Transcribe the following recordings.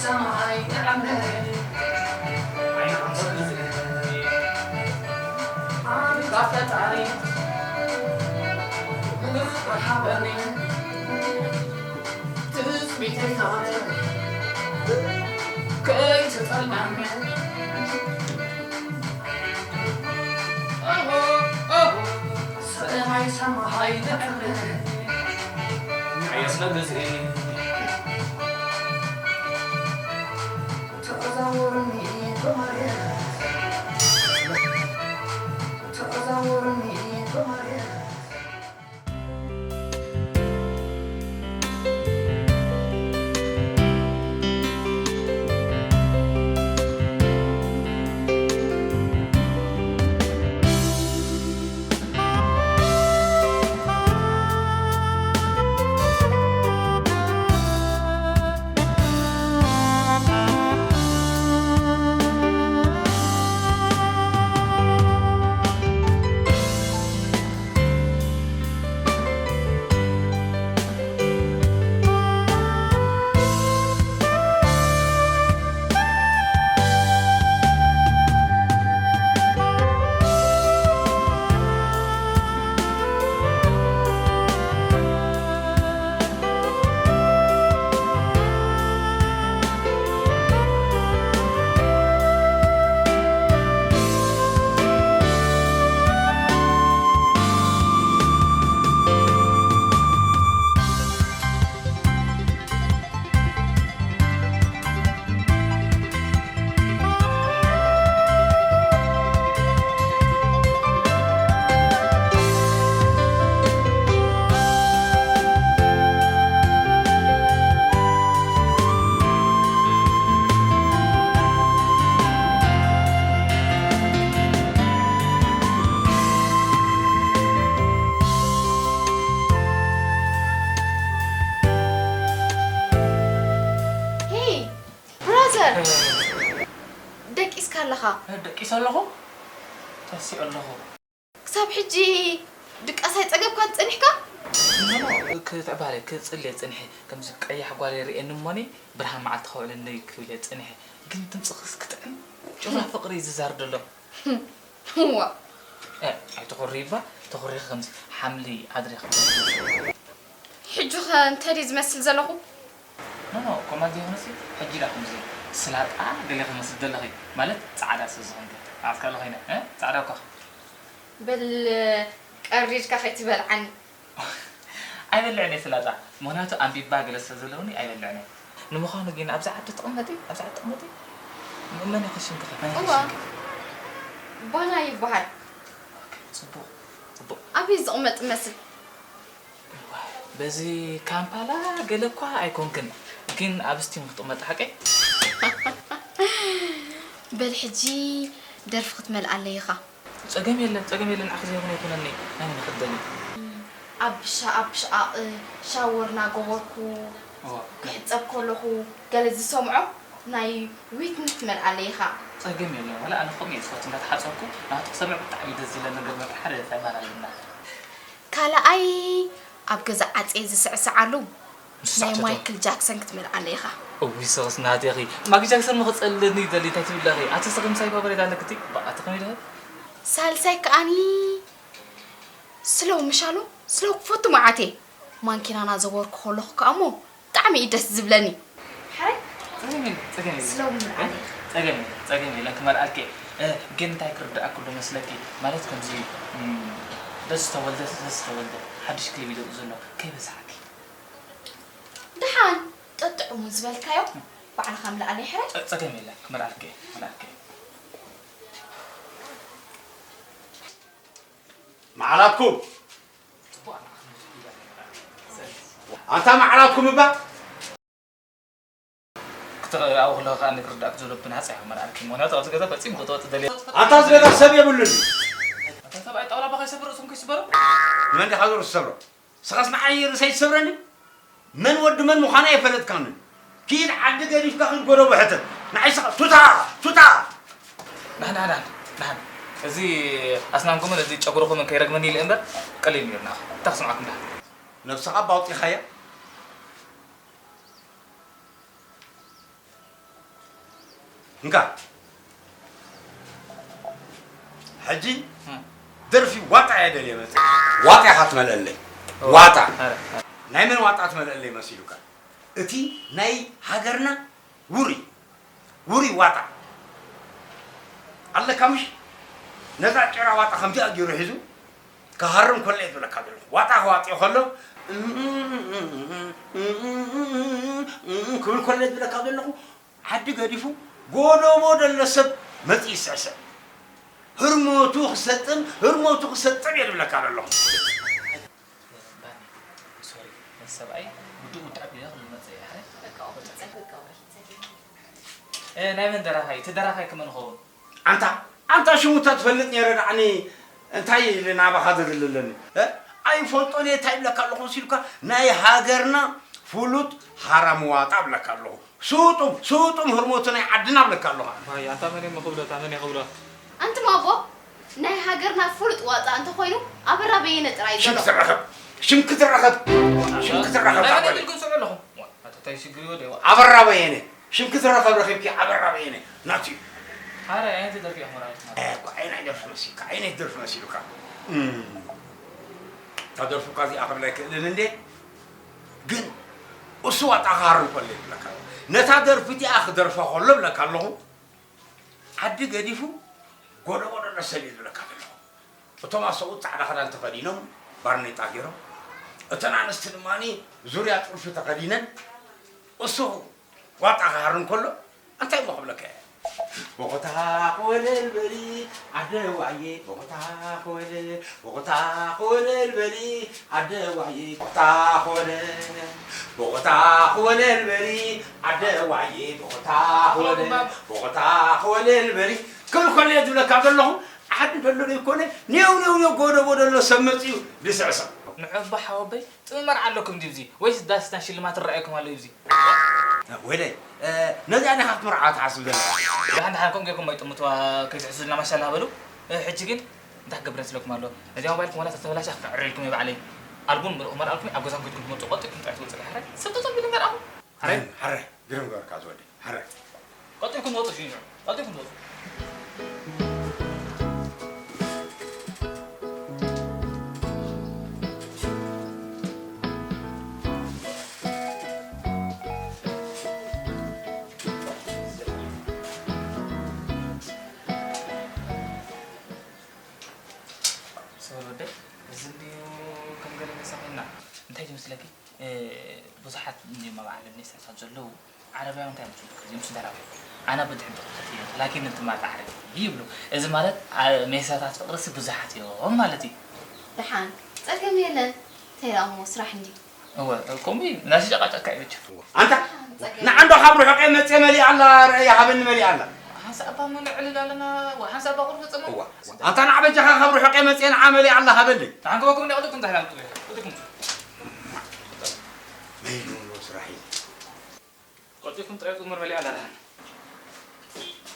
ሰማይ ንዓመ ዓይኒ ዓንሰብ ኣንጋ ፈጣሪ ምኽሪ ሃበኒ ትጽቢተይ ናተ ከይትጠልዓኒ ሰማይ ሰማይ ንዕብር ሓየስለ ግዜ ተዛወርኒ ብመሬት ተዛወርኒ ብመሬት ሄይ ብራዘር፣ ደቂስካ ኣለኻ። ደቂሰ ኣለኹ፣ ተሲኡ ኣለኹ። ክሳብ ሕጂ ድቃስ ኣይጸገብካን ጸኒሕካ? እሞ ክትዕባለ ክጽልየ ጽንሐ፣ ከምዚ ቀያሕ ጓል ርእየኒ እሞኒ ብርሃን መዓልቲ ከውዕለኒ ክብል እየ ጽንሐ። ግን ድምጽኽስ ክጥዕም፣ ጭራ ፍቕሪ እዩ ዝዛር ዘሎ። እዋ። እ፣ ኣይትኹሪ እባ፣ ተኹሪኺ ከምዚ ሓምሊ ኣድሪኺ። ሕጂ ኸ እንታይ ድየ ዝመስል ዘለኹ? ኖ፣ ኖ፣ ከምኣ ዘይኮነሲ፣ ሕጂ ዳ ከምዚ ስላጣ ገለ ክመስል ዘለኺ፣ ማለት ጻዕዳ ስለ ዝኾንኪ። መዓት ካለ ኮይነ፣ እ? ጻዕዳ እኳ። በል ቀሪድካ ከይትበልዓኒ። ኣይበልዕን እየ ስላጣ፣ ምኽንያቱ ኣንቢባ ገለ ስለ ዘለውኒ ኣይበልዕን እየ። ንምዃኑ ግን ኣብዚ ዓዲ ትቕመጢ? ኣብዚ ዓዲ ትቕመጢ? መን ኢኺ ሽምኪ? መን ኢኺ እዋ። ሽምኪ? ባና ይበሃል። ኦኬ፣ ጽቡቕ፣ ጽቡቕ። ኣበይ ዝቕመጥ ይመስል? በዚ ካምፓላ ገለ እኳ ኣይኮንክን፣ ግን ኣብ ስቲም ክትቕመጥ ሓቀይ? በል ሕጂ ደርፊ ክትመልኣለይ ኢኻ። ጸገም የለን፣ ጸገም የለን፣ ንዓኺ ዘይኮነ ኣይኮነኒ፣ ናይ መን ክትደሊ? ኣብ ብሻ-፣ ኣብ ብሽቓቕ ሻወር እናገበርኩ እዋ። ክሕጸብ ከለኹ ገለ ዝሰምዖ ናይ ዊትኒ ክትመልኣለይ ኢኻ። ጸገም የለን፣ ዋላ ኣነ ከምኡ እየ፣ ስፖርት እንዳተሓጸብኩ ናቱ ክሰምዕ ብጣዕሚ ደስ ዝብለኒ ነገር መርዓ ሓደ ተማን ኣለና። ካልኣይ ኣብ ገዛ ዓጽየ ዝስዕስዓሉ ምስ ናይ ሳዕተቶ። ማይክል ጃክሰን ክትመልኣለይ ኢኻ። እውይ፣ ሰኽስ ናት ኢኺ። ማይክል ጃክሰን መኽጸልኒ ይደሊ፣ እንታይ ትብሊ ኣለኺ? ኣቲ ስኺ ምሳይ ፋቮራይት ኣለኪ እቲ? በቃ፣ እቲ ከመይ ኢልኺ? ሳልሳይ ከኣኒ ስሎው ምሻሉ፣ ስሎው ክፈቱ መዓት እየ። ማንኪና እናዘወርኩ ከለኹ ከኣ እሞ ብጣዕሚ እዩ ደስ ዝብለኒ። ሓራይ? ጸገም የለን፣ ጸገም የለን። ስሎው ምርኣይ። ጸገም የለን፣ ጸገም የለን፣ ክመርኣልኪ እየ። እ፣ ግን እንታይ ክርድኣኪ ኣሎ መስለኪ? ማለት ከምዚ፣ እም፣ ደስ ተወልደ፣ ደስ ተወልደ፣ ሓድሽ ክሊፕ እዩ ዘውጽእ ዘሎ፣ ከይበዝሓኪ። ደሓን፣ ጠጥዕሙ ዝበልካዮ ባዕልኻ ምልኣለይ ሕራይ። ጸ-፣ ጸገም የለን፣ ክመልኣልኪ እየ፣ ክመልኣልኪ እየ። መዓላትኩም! ኣንታ መዓላትኩም እባ! ክተ-፣ ኣብኡ ከለኻ ከኣ ክርዳእክ ዘሎ ብናጻ ኢኻ መርኣልኪ። ምኽንያቱ ኣብዚ ገዛ ፈጺሙ ክትወጽእ ደልየ። ኣንታ እዚ ገዛ ሰብ የብሉን። ኣንታ ሰብኣይ ጣውላ ባኻ ይሰብር ርእስኹም ከይስበሩ። ንመን ዲኻ ርእሱ ትሰብሮ? ስኻስ ንዓይ ርእሰይ ትሰብረኒ? መን ወዲ መን ምዃኑ ኣይፈለጥካንን። ኪድ ዓዲ ገዲፍካ ኪድ ጎደቦ ሕተት። ንዓይ ስኻ ቱታ! ቱታ! ናህና፣ ናህና፣ ናህና። እዚ ኣስናንኩምን እዚ ጨጉርኹምን ከይረግመኒ ኢለ እምበር ቀሊል ነይሩ ንዓኹም። እንታይ ክስምዓኩም ደኣ? ነብስኻ ኣባ ኣውጺኻያ? እንካ ሕጂ ደርፊ ዋጣ እየ ደልየ መፅእ። ዋጣ ኢኻ ትመልአለይ። ዋጣ። ናይ መን ዋጣ ትመልአለይ መሲሉካ? እቲ ናይ ሃገርና ውሩይ ውሩይ ዋጣ ኣለካ ምሽ? ነዛ ጭራ ዋጣ ከምዚኣ ገይሩ ሒዙ ክሃርም ከሎ እየ ዝብለካ ዘለኹ። ዋጣ ክዋጥዮ ከሎ ክብል ከሎ እየ ዝብለካ ዘለኹ። ዓዲ ገዲፉ ጎደቦ ደሎ ሰብ መፂኡ ይስዕስዕ። ህርሞቱ ክሰጥም፣ ህርሞቱ ክሰጥም እየ ዝብለካ ዘለኹ። ባኒ ሶሪ፣ ነቲ ሰብኣይ ብድኡ ውድዕ ኣቢለ ክብል መጸ እየ። ኣረ፣ በቃ፣ በቃ፣ በቃ፣ በቃ። እ፣ ናይ መን ደራፋይ? እቲ ደራፋይ ከመን ኸውን? ኣንታ፣ ኣንታ ሽሙ እንተ ትፈልጥ ነይረ ደኣኒ እንታይ ኢለ ናባኻ ዘድሊ ኣለኒ? እ? ኣይፈልጦን እየ እንታይ ይብለካ ኣለኹ መሲሉካ? ናይ ሃገርና ፍሉጥ ሃራምዋጣ እብለካ ኣለኹ። ስጡም፣ ስጡም ህርሞቱ ናይ ዓድና እብለካ ኣለኹ። ዋይ፣ ኣንታ መን እየ ክብሎ፣ ኣታ መን እየ ክብሎ? ኣንቱም ኣቦ፣ ናይ ሃገርና ፍሉጥ ዋጣ እንተኾይኑ ኣበራ በየነ ጥራይ እዩ ሽም ዘሎ። ክትረኸብ፣ ሽም ክትረኸብ፣ ሽም ክትረኸብ ናይ ኣታ መን ጓለይ። ትርጉም ስዑ ኣለኹም? ዋ፣ ኣታ እንታይ ሽግር ይወደ? ዋ። ኣበራ በየነ፣ ሽም ክትረኸብ ረኺብኪ ኣበራ በየነ ናቱ እዩ። ሓረ፣ ኣይነት ደርፊ ኢኹም ራእይኩም? እ፣ እኮ ዓይናይ ደርፊ መሲልካ፣ ዓይነይ ደርፊ መሲሉካ። እም፣ እታ ደርፊ እኳ እዚኣ ክብል ኣይክእልን እንዴ? ግን እሱ ዋጣ ክሃርም ከሎ ይብለካ ኣለኹ። ነታ ደርፊ እቲኣ ክደርፋ ከሎ ይብለካ ኣለኹ። ዓዲ ገዲፉ ጎደጎዶ ነሰብ እዩ ዝብለካ ዘለኹ። እቶም ኣሰብኡት ጻዕዳ ክዳን ተኸዲኖም ባርኔጣ ገይሮም፣ እተን ኣንስቲ ድማ ዙርያ ጥልፊ ተኸዲነን እሱ ዋጣ ክሃርም ከሎ እንታይ እሞ ክብለካ እየ? ቦኾታ ኮለል በሊ ዓደዋየ፣ ቦኾታ ኮለል፣ ቦኾታ ኮለል በሊ ዓደዋየ፣ ቦኾታ ኮለል፣ ቦኾታ ኮለል በሊ ዓደዋየ፣ ቦኾታ ኮለል፣ ቦኾታ ኮለል በሊ ክብል ከሎ እየ ዝብለካ ዘለኹ። ዓዲ ደሎ ዘይኮነ ኔው ኔው ኔው ጎደቦ ደሎ ሰብ መፅዩ ዝስዕስዕ። ንዑ እባ ሓወበይ፣ ጥዑም መርዓ ኣለኩም ድዩ እዚ? ወይስ ዳስና ሽልማት ይረኣየኩም ኣሎ እዚ? ወይለይ፣ እ፣ ነዚኣ ዲኻ ክትምርዓዋ ትሓስብ ዘለኻ? ደሓን ደሓን ከምኡ ጌርኩም ኣይጥምትዋ ከይትሕስዱልና ማሻላ በሉ። እ፣ ሕጂ ግን እንታይ ክገብር ይመስለኩም ኣሎ? ነዚኣ ሞባይልኩም ዋላ ተተበላሽያ ክዕርየልኩም እየ ባዕለይ። ኣልቡም ምልእኹም ኣልኣልኩም ኣብ ገዛኹም ከይድኩም ትመጹ ቀልጢፍኩም ጥራይ ትወጹ። ሓራይ ሰብ ተጸቢሉ እምበር ኣኹም። ሓራይ፣ ሓራይ፣ ግርም ገበርካ ዝወደይ፣ ሓራይ። ቀልጢፍኩም ትወጹ ሽንዑ። ቀልጢፍኩም ትወጹ። ሶል ወደይ፣ እዚ እንድዩ ከም ገለ መሳኺና። እንታይ ድዩ መስለኪ? እ፣ ብዙሓት እንድዮም ኣብ ዓለም ሜሳታት ዘለዉ። ዓረባውያን እንታይ ይመስሉካ? እዚኦም ስደራውያን። ኣነ ብድሕን ጥቕጥት እየ፣ ላኪን እንትማል ጻዕሪ ይብሉ። እዚ ማለት፣ አ፣ ሜሳታት ፍቕርሲ ብዙሓት እዮም ማለት እዩ። ደሓን፣ ጸገም የለን። እንታይ ደኣ እሞ ስራሕ እንድዩ። እወ፣ ከምኡ እዩ። ናሲ ጨቃጨካ እዩ መቸም። ኣንታ፣ ደሓን፣ ጸገም ንዓ እንዶ ካብ ርሑቕ እየ መጽየ መሊኣ ኣላ፣ ረኣያ ሃበኒ መሊኣ ኣላ። ሓንሳእ እባ እሞ ነዕልል ኣለና፣ ወ-፣ ሓንሳእ እባ ቁርሲ ጸመ-፣ እዋ፣ ኣንታ ንዓ በጃኻ ካብ ርሑቕ እየ መጽየ ንዓ መሊኣ ኣላ ሃበለይ። ንዓንከባኩም እንዳ ቅልጥኩም ተሕላልጡ፣ ቅልጥኩም። መይሉ ስራሕ እዩ። ቀልጢፍኩም ጥራይ ቁመር መሊኣ ኣላ ደሓን።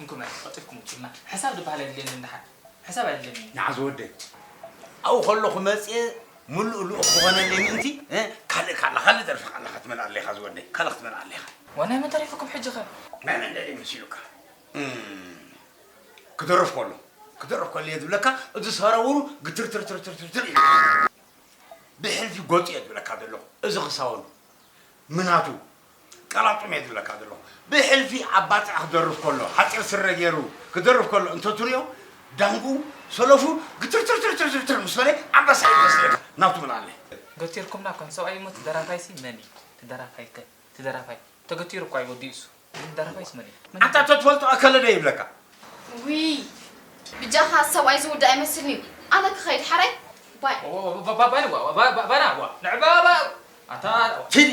እንኩመ፣ ቀልጢፍኩም ውጹልና። ሕሳብ ዝበሃል ኣይድልየንን ደሓን። ሕሳብ ኣይድልየንን። ንዓ ዝወደይ። ኣብኡ ከለኹ መጽየ ምሉእ ልኡኽ ክኾነለይ ምእንቲ፣ እ፣ ካልእ ካላ፣ ካልእ ደርፊ ካላ ክትመልኣለይ ኢኻ ዝወደይ። ካልእ ክትመልኣለይ ኢኻ። ዋናይ መን ተሪፉኩም ሕጂ ኸ? ናይ መን ደልየ መሲሉካ? እም፣ ክደርፍ ከሎ፣ ክደርፍ ከሎ እየ ዝብለካ፣ እዚ ሰረውሩ ግትርትርትርትርትር ኢሉ። ብሕልፊ ጎጡ እየ ዝብለካ ዘለኹ። እዚ ክሳወኑ ምናቱ ቀላጡም እየ ዝብለካ ዘለኹ። ብሕልፊ ኣብ ባጽዕ ክደርፍ ከሎ፣ ሓጺር ስረ ገይሩ ክደርፍ ከሎ እንተትሪኦ፣ ዳንጉ፣ ሰለፉ ግትርትርትርትርትር ምስ በለ ኣንበሳ እዩ ዝመስለካ። ናቱ ምልኣለይ። ገቲርኩምና እኮ፣ ሰብኣይ እሞ እቲ ደራፋይሲ መን እዩ? እቲ ደራፋይ ከ? እቲ ደራፋይ ተገቲሩ እኳ እዩ ወዲኡሱ። ግን ደራፋይስ መን እዩ? መን ኣንታ እዩ? ተትፈልጦ ኣከለ ዶ ይብለካ? ውይ፣ ብጃኻ ሰብኣይ ዝውዳእ ኣይመስልን'ዩ። ኣነ ክኸይድ ሓራይ? ባይ። ባ-፣ ባ-፣ ባ-፣ ባና፣ ዋ፣ ንዕባ፣ ባ-፣ ኣታ፣ ኪዲ፣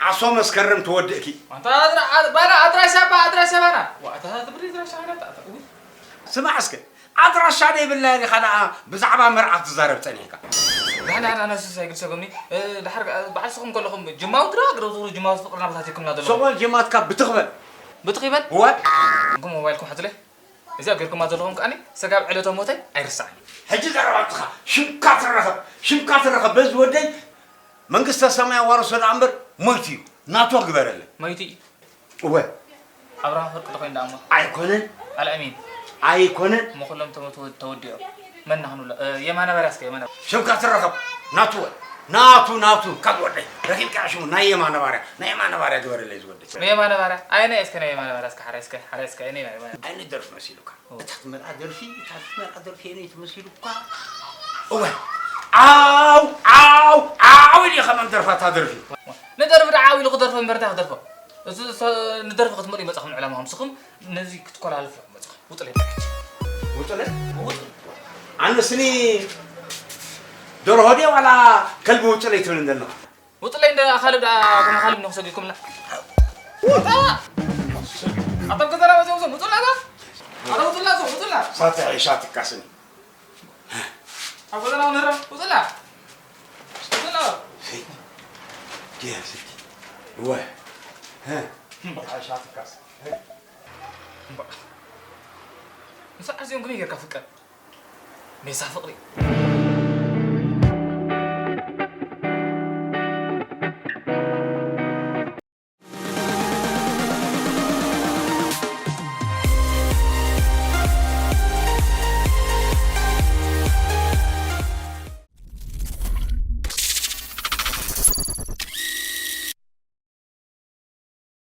ዓሶ መስከረም ትወድእኪ። ኣንታ ኣድራ-፣ ኣ-፣ ባና፣ ኣድራሻ ባ-፣ ኣድራሻ ባና። ዋ፣ ኣታ ትብሪ ኣድራሻ ሃይላት፣ ኣታ፣ ውይ። ስማዕ እስከ፣ ኣድራሻ ደይብላ ኢኻ ደኣ ብዛዕባ መርዓ ክትዛረብ ጸኒሕካ። ዳሕና፣ ዳሕና፣ ነሱስ ኣይግድሰኩምኒ። እ፣ ድሓር፣ እ፣ በዓል ስኹም ከለኹም ጅማውት ዶ፣ ግረብ ዝኽሩ ጅማውት ፍቕርና በታቲኩምና ዘለኹም። ሰብኣል ጅማትካ ብትኽ በል። ብትኽ ይበል? እወ። እንኩም ሞባይልኩም ሓዙለይ። እዚኣ ጌርኩማ ዘለኹም ከኣኒ፣ ሰጋብ ዕለተ ሞተይ ኣይርሳዕን። ሕጂ ዘረባትኻ፣ ሽምካ ትረኸብ፣ ሽምካ ትረኸብ፣ በዚ ወደይ መንግስተ ሰማይ ኣዋርሶ ደኣ እምበር ሞይቱ እዩ። ናቱ ግበረለይ። ሞይቱ እዩ። እወ። ኣብርሃም ፍርቂ ዶ ኮይኑ ደኣ እሞ? ኣይኮነን ኣልኣሚን። ኣይኮነን እሞ ኩሎም ተመቱ ተወዲኦም። መን ናኽንብሎ? እ፣ የማነ ባርያ እስከ የማነ። ሽምካ ትረኸብ ናቱ ወ ናቱ ናቱ ካብ ወደይ ረኺብካ ሽሙ ናይ የማነ ባርያ ናይ የማነ ባርያ ግበረለይ ዝወደይ ናይ የማነ ባርያ? ኣየናይ እስከ ናይ የማነ ባርያ እስከ ሓራይ እስከ ሓራይ እስከ ኣየናይ ናይ የማነ? ኣይነት ደርፊ መሲሉካ እታ ትመልኣ ደርፊ እታ ትመልኣ ደርፊ የነይ ትመሲሉካ እወ ዓው ዓው ዓው ኢለ ከመን ደርፋ እታ ደርፊ ንደርፊ ደዓ ዓው ኢሉ ክደርፎ እምበር እንታይ ክደርፎ? እዚ ሰ- ንደርፊ ክትመልኡ ይመጻኹም ዕላማኹም ንስኹም ነዚ ክትኮላልፉ ኢኹም መጻኹም። ውጡለይ በቃ። ውጡለይ ውጡ ኣነስኒ ደርሆ ድየ ዋላ ከልቢ ውጡለይ ትብል እንደለኹ ውጡለይ እንደ ኣኻልብ ደኣ ከም ኣኻልብ ንኽሰጊድኩምላ። ውጣ! ኣቶም ከተና መጽኦም ውጡላ ዶ? ኣረ ውጡላ ዞም ውጡላ! ሳተ ሻትካስኒ ኣብ ከተና ንረ ውጡላ! ውጡላ! ድየ ስቲ እወ ሻትካስ ምስ ኣዚኦም ከመይ ጌርካ ፍቀር? ሜሳ ፍቕሪ።